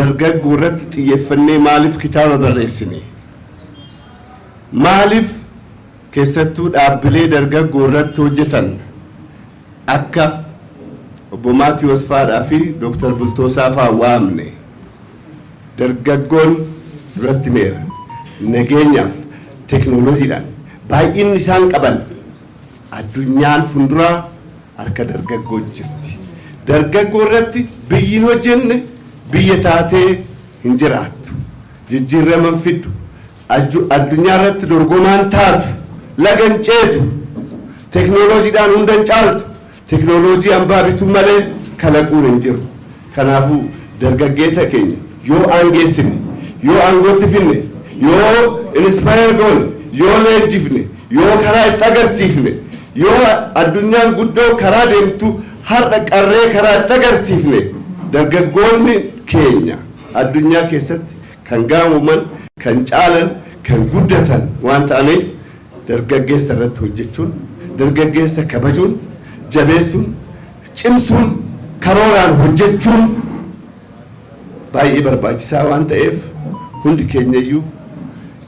Dargaggoo irratti xiyyeeffannee maaliif kitaaba barreessine? Maaliif keessattuu dhaabbilee dargaggoo irratti hojjetan akka obbo Maatiyoos faadhaa fi Dooktar Bultoosaa faa waamne? Dargaggoon duratti meera nageenyaaf teknooloojiidhaan baay'inni isaan qaban, addunyaan funduraa harka dargaggoo jirti. Dargaggoo irratti biyyi hin hojjenne biyya taatee hin jiraattu. Jijjiirama hin fiddu. Addunyaa irratti dorgomaan taatu, laga hin ceetu, teknooloojiidhaan hunda hin caaltu. Teknooloojii hambaa bituu malee kalaquun hin jiru. Kanaafuu dargaggeessa keenya yoo aangeessine, yoo aangootti finne, yoo inspire goone, yoo leenjifne, yoo karaa itti agarsiifne, yoo addunyaan guddoo karaa deemtu har'a qarree karaa itti agarsiifne, dargaggoonni keenya addunyaa keessatti kan gaamuman, kan caalan, kan guddatan waan ta'aniif, dargaggeessa irratti hojjechuun, dargaggeessa kabajuun, jabeessuun, cimsuun, karooraan hojjechuun baay'ee barbaachisaa waan ta'eef, hundi keenyayyuu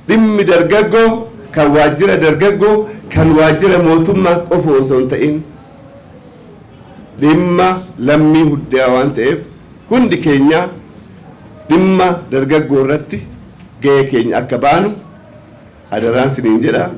dhimmi dargaggoo kan waajjira dargaggoo, kan waajjira mootummaa qofa osoo hin ta'in, dhimma lammii hundaa waan ta'eef, hundi keenya dhimma dargaggoo irratti gahee keenya akka baanu adaraan siniin jedha.